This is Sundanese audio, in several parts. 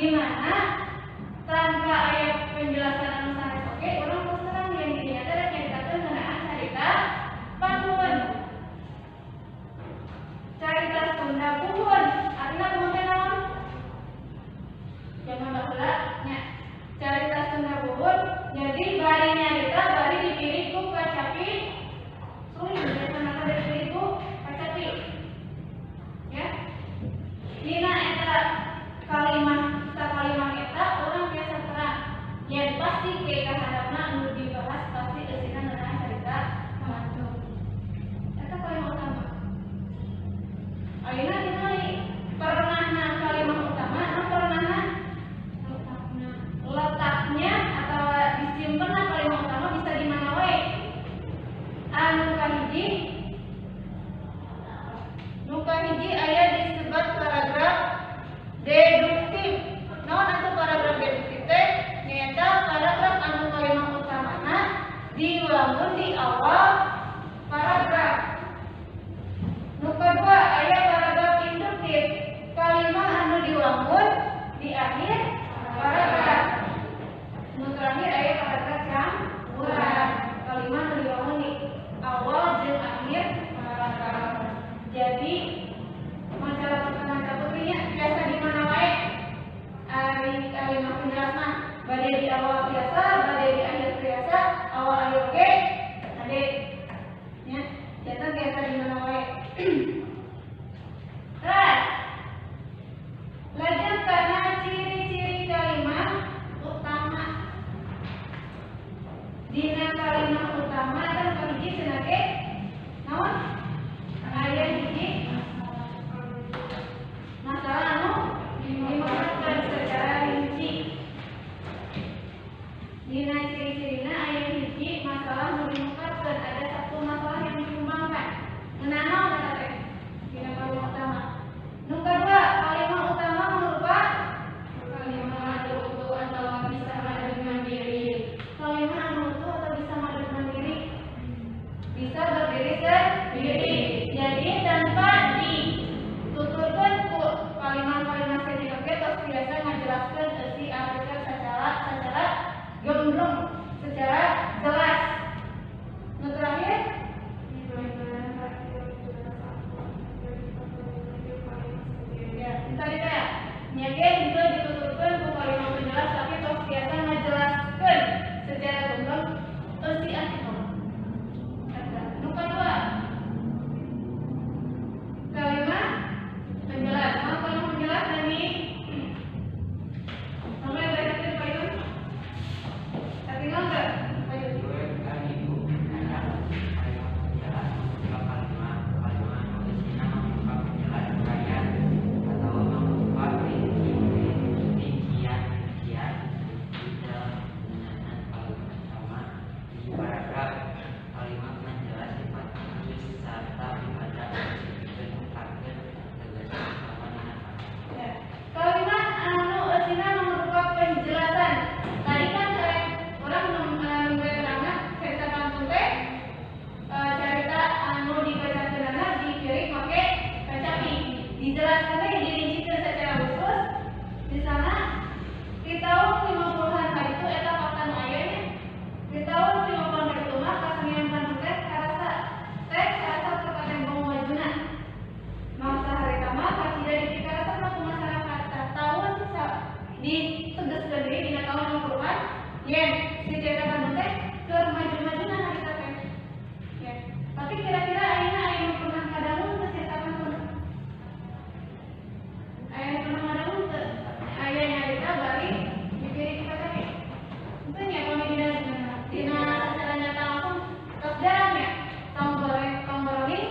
Di mana tanpa aya penjelasan anu sanes oge urang terus terang yang didinya teh rek nyaritakeun ngeunaan carita pantun. Carita Sunda puhun, artinya puhun teh naon? Zaman baheula nya. Carita Sunda puhun, jadi bari nyarita bari dipilih ku kacapi suling, biasana teh dipilih ku kacapi. Ya. Dina eta kalimah sakalimah eta urang biasa terang. Yen pasti ke kaharapna anu dibahas pasti eusina ngeunaan carita pantun. Eta kalimah utama. Ayeuna tingali pernahna kalimah utama anu pernahna letaknya atau disimpenna kalimah utama bisa di mana wae. Anu kahiji nu kahiji aya disebut paragraf deduktif. Naon atuh paragraf deduktif teh? Nyaeta paragraf anu kalimah utamana diwangun di awal paragraf. Nu kadua aya paragraf induktif, kalimah anu diwangun di akhir paragraf. Nu terakhir aya paragraf campuran, kalimah anu diwangun di awal jeung akhir paragraf. Jadi masalah maca putrinya biasa di mana wae ari kalimah penjelas mah bade di awal biasa, bade di akhir biasa, awal akhir oge ade nya jatuh biasa di mana wae. Terus lajeng kana ciri-ciri kalimat utama. Dina kalimat utama kan kahiji cenah ge naon? Aya hiji masalah anu dimaksudkan secara rinci. Dina ciri-cirina aya hiji masalah nu diungkapkeun, ada satu masalah yang dikembangkan. Ngeunaan naon eta teh? Dina kalimat utama. Nu kadua, kalimat utama mangrupa Kalimat anu utuh atau bisa madeg mandiri. Kalimat anu utuh atau bisa madeg mandiri. Bisa berdiri sendiri. Jadi tanpa dituturkeun ku kalimat-kalimat sejen oge tos biasa ngajelaskeun eusi artikel secara secara gemblong, secara jelas. Nu terakhir, ya, tadi teh nya ge henteu dituturkeun ku kalimat penjelas tapi tos biasa ngajelaskeun secara gemblong eusi artikel. Eta. Nu kadua, kalimat penjelas. Mau kalimat penjelas nami? Sampai bacakeun payun. Katinggal teu? Payun. Ya. Kalimat anu eusina mangrupa penjelasan. Tadi kan urang nembe terangna carita pantun teh carita anu dibacakeunana dikirim make kacapi. Dijelaskeun teh dirincikeun secara khusus. Di sana di tahun 50-an hari itu eta fakta nu aya nya. Di tahun 50-an hari itu mah kasenian pantun teh karasa keur katembong majuna. Mangsa harita mah kacida dipikarasa ku masyarakat. Tah tahun ditegaskeun deui dina tahun 50-an yen si carita pantun teh keur maju-majuna harita teh. Ya. Tapi kira-kira ayeuna aya nu pernah ngadangu teu carita pantun? Aya nu pernah ngadangu teu? Aya nyarita bari dipilih ku kacapi. Henteu nya pami dina dina sacara nyata langsung tos jarang ya. Tong goreng tong goreng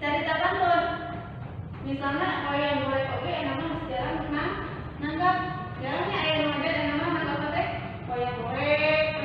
carita pantun. Misalnya wayang golek oge enak mah geus jarang nanggap. Jarangnya aya nu ngajar enak mah nanggap teh wayang golek.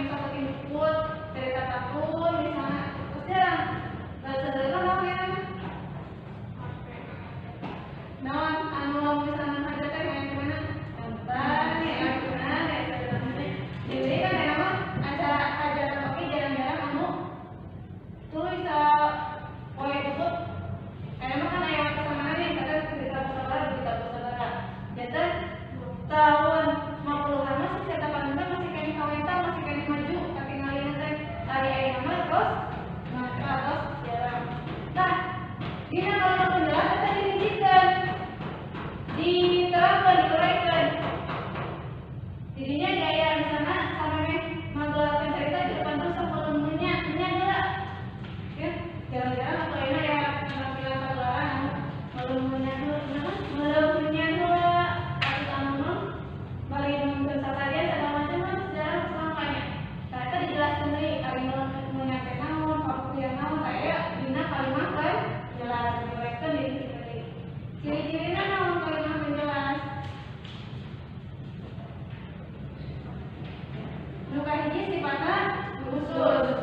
Kahiji sifatna khusus.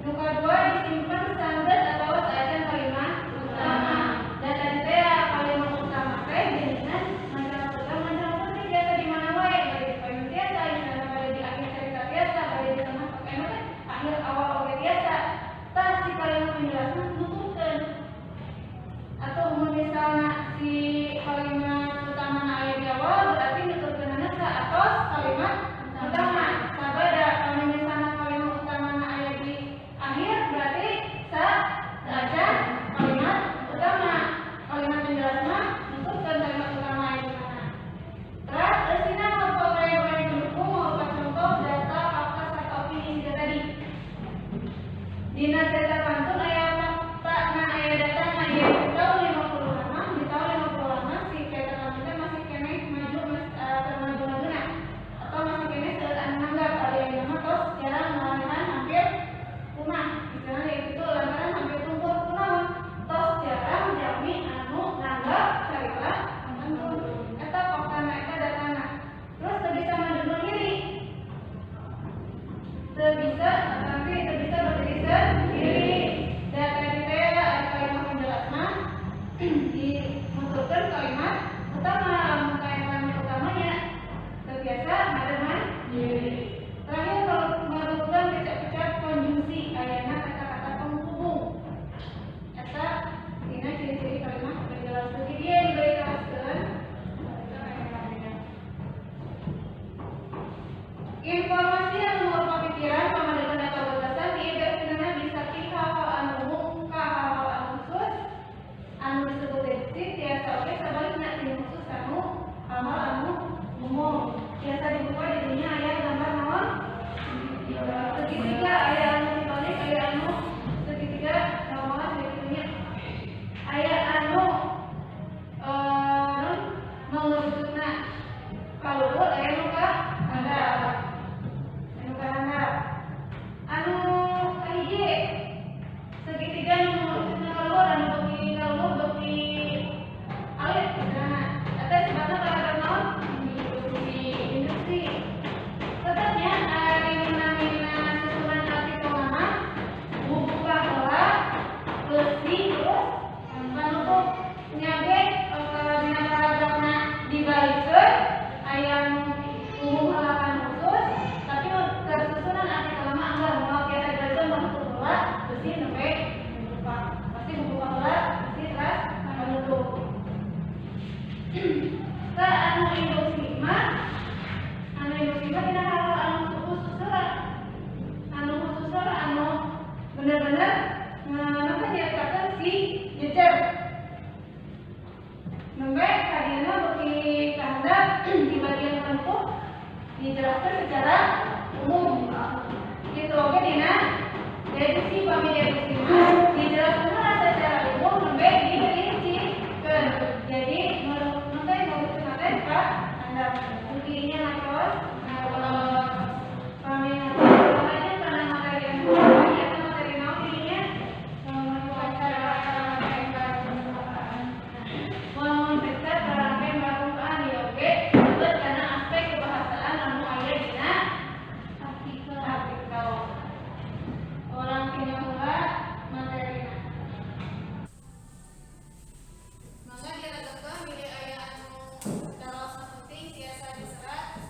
Nu kadua disimpen sanggeus atawa saacan kalimat utama. Dan tadi teh kalimat utama teh jenisna masalah utama, masalah penting, biasa di mana wae, bade di payun tiasa, misalnya bade di akhir cerita tiasa, bade di tengah teh akhir awal oge tiasa. Tah, si kalimat penjelasna nuturkeun atau mun misalna si kalimat utama aya di awal, berarti nuturkeunana saatos kalimat utama. Sabada kalau misalna kalimat utama aya di akhir, berarti saacan kalimat utama, kalimat penjelasna nuturkeun kalimat utama aya di mana. Terus eusina marupa uraian pendukung, marupa contoh, data, fakta, serta opini siga tadi. Dina cerita pantun aya fakta na, aya data na, aya di tahun 50 mah, di tahun 50 mah si cerita pantun teh masih keneh maju, mas, termaju-majuna atau masih keneh seueur anu nanggap. Ari ayeuna mah tos jarang, malahan hampir punah istilahna itu, lantaran hampir tumpur kunaon, tos jarang jalmi anu nanggap carita pantun. Eta faktana, eta datana. Terus teu bisa maju mandiri, teu bisa, nanti teu bisa berdiri sendiri. Dan tadi teh ada kalimat penjelas mah dimunculkan kalimat utama. Lamun kalimat utamanya teu biasa ngademan diri. Terakhir, kalau memerlukan kecap-kecap konjungsi, ayana kata-kata penghubung. Eta dina ciri-ciri kalimat penjelas. Bagi dia yang beri jelaskeun. Informasi anu marupa pikiran, pamandegan atau gagasan diibaratkeunana bisa ti hal-hal anu umum ka hal-hal anu khusus anu disebut deduktif, tiasa oge sabalikna, ti khusus anu hal-hal anu umum. Tiasa dibuka di dinya aya gambar naon? Segitiga, aya anu dibalik, aya anu segitiga normal segitunya, aya anu non mengerucutna ka luhur, aya nu ka handap, anu ka handap. Anu kahiji segitiga nu mengerucutna ka luhur, anu beuki ka luhur beuki alit istilahna, eta sifatna paragraf naon? Induksi. Tetapnya ari namina susunan artikel mah buka heula, beusi, terus panutup. Nya ge dina paragrafna dibalikeun, aya nu umum heula kana khusus, tapi tersusunan artikel mah anggar moal tiasa dibalikeun, panutup heula, beusi, nembe buka. Pasti buka heula, beusi, terus panutup. Tah, anu induksi mah, anu induksi mah dina hal-hal anu khusus heula, anu khusus heula, anu bener-bener napa nyaritakeun si jejer nembe kadieuna beuki ka handap di bagian penutup dijelaskan secara umum. Gitu oge dina deduksi. Pami deduksi mah dijelaskan heula secara umum, nembe dirincikeun. Jadi nembe maksudna teh ka handap buktinya ngatos. Pami ngatos makanya karena materi anu eta materi naon dirinya? Wawancara Wangun pecah rangkaian permukaan ya oke lebet karena aspek kebahasaan anu aya dina artikel. Artikel orang tina heula materina. Mangga diragakeun bilih aya anu karaosna penting tiasa diserat.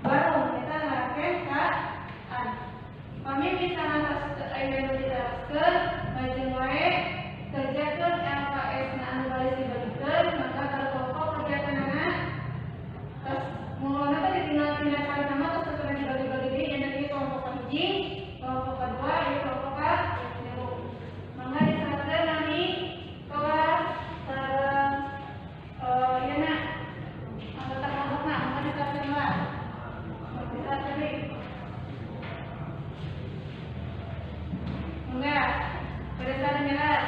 warung eta ngaraken ka an. Pami bisa ngatos aya nu ditaroskeun lajeng wae kerjakeun LKS na anu baris dibagikeun maka kelompok kerjakeunana tos mulana teh ditinggal tina carita mah tos teu dibagi-bagi deui nya ieu kelompok kahiji, kelompok kedua, ieu kelompok katilu. Mangga diseratkeun nami kelas sareng ieu na anggota kelompokna mangga diseratkeun lah. Diseratkeun deui. Mangga pada saat nyerat.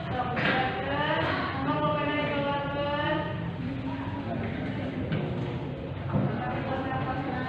Sok diseratkeun, mangga pulpenna dikeluarkeun. Tapi kosna-kosna.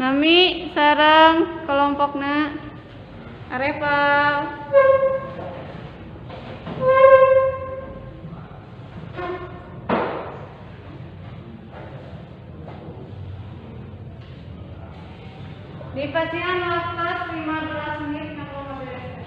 Nami sareng kelompokna Arefal. Dipasihan waktu 15 menit kanggo ngabereskeun.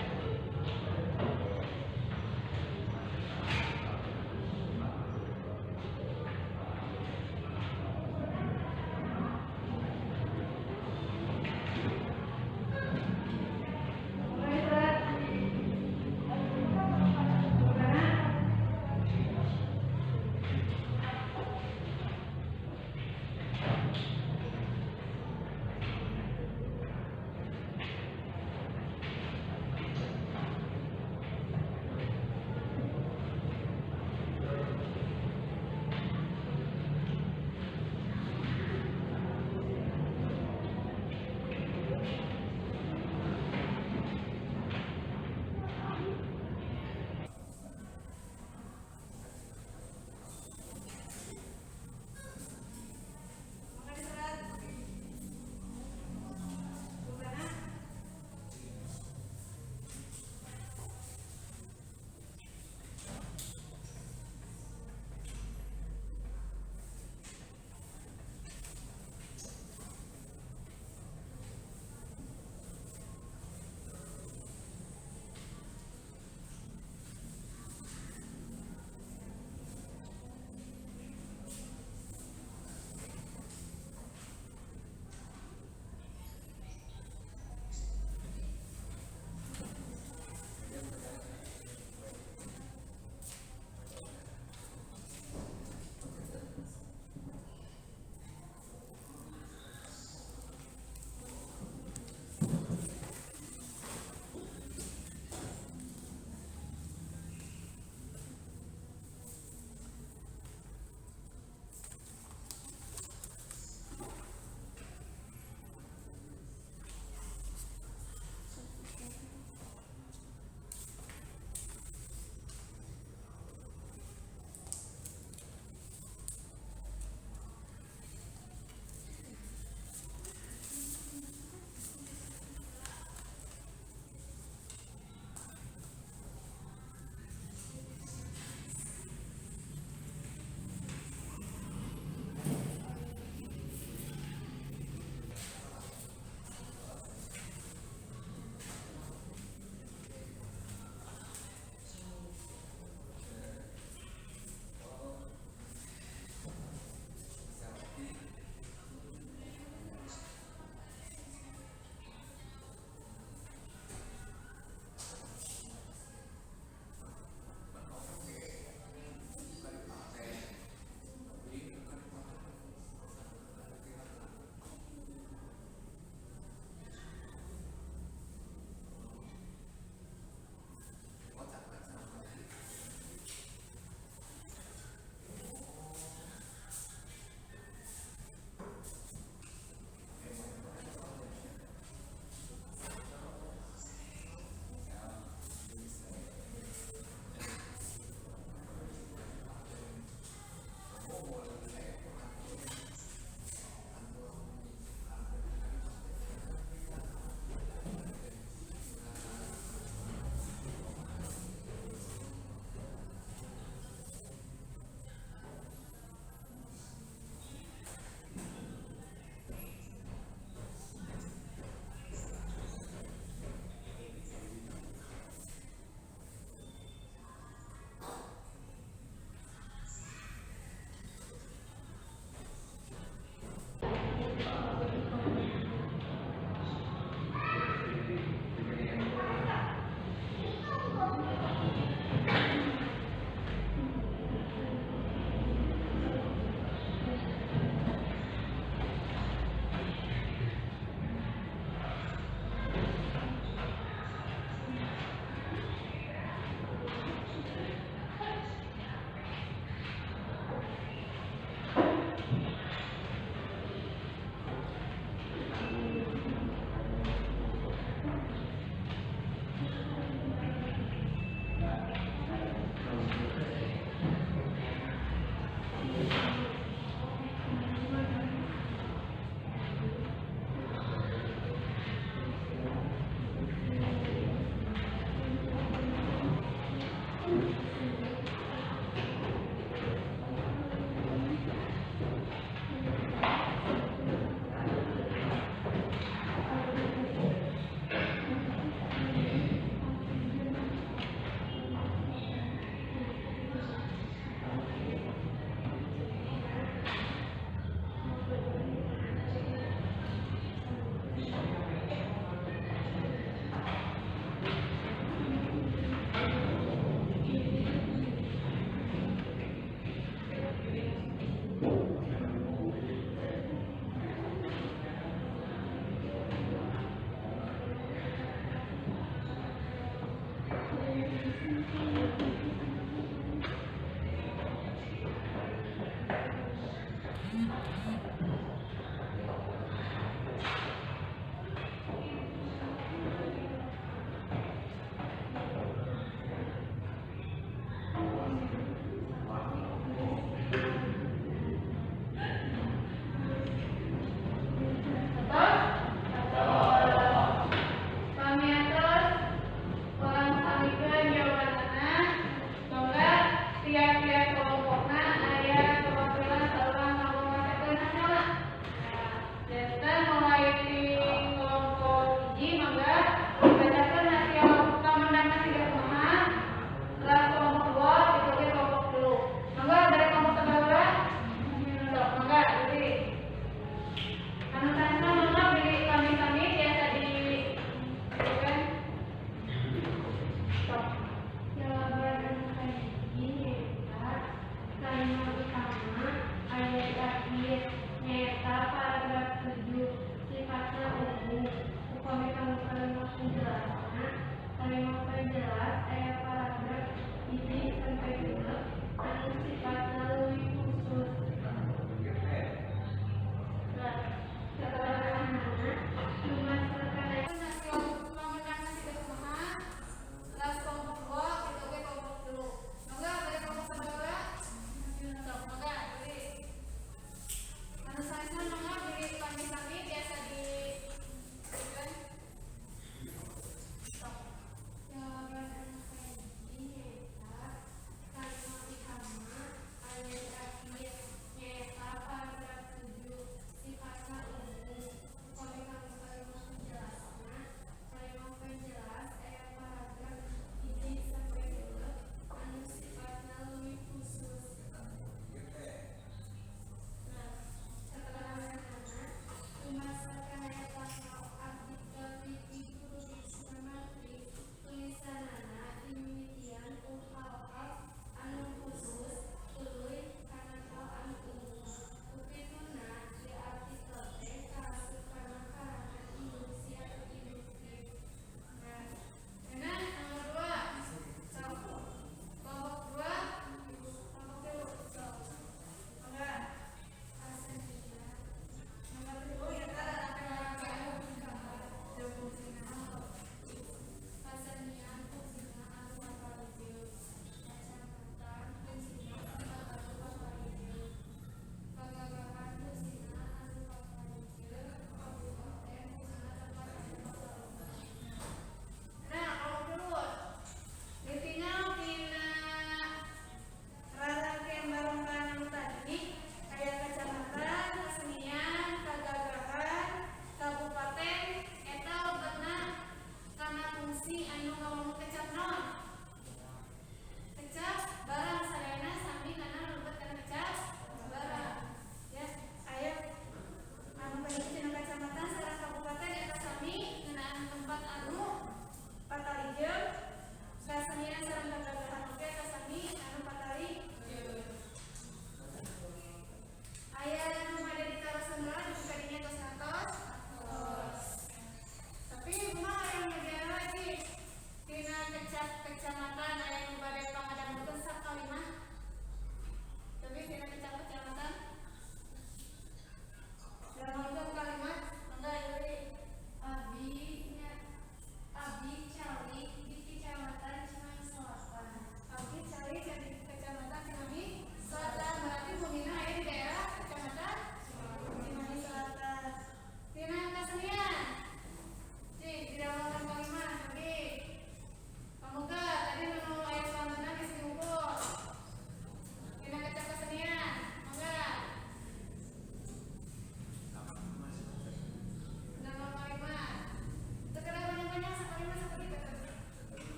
Mulai serat. Mana? terakhir nyaeta paragraf 7, sifatna umum. Upami kanggo kalimat penjelasna, kalimat penjelas aya paragraf 1 sampai 6 anu sifatna.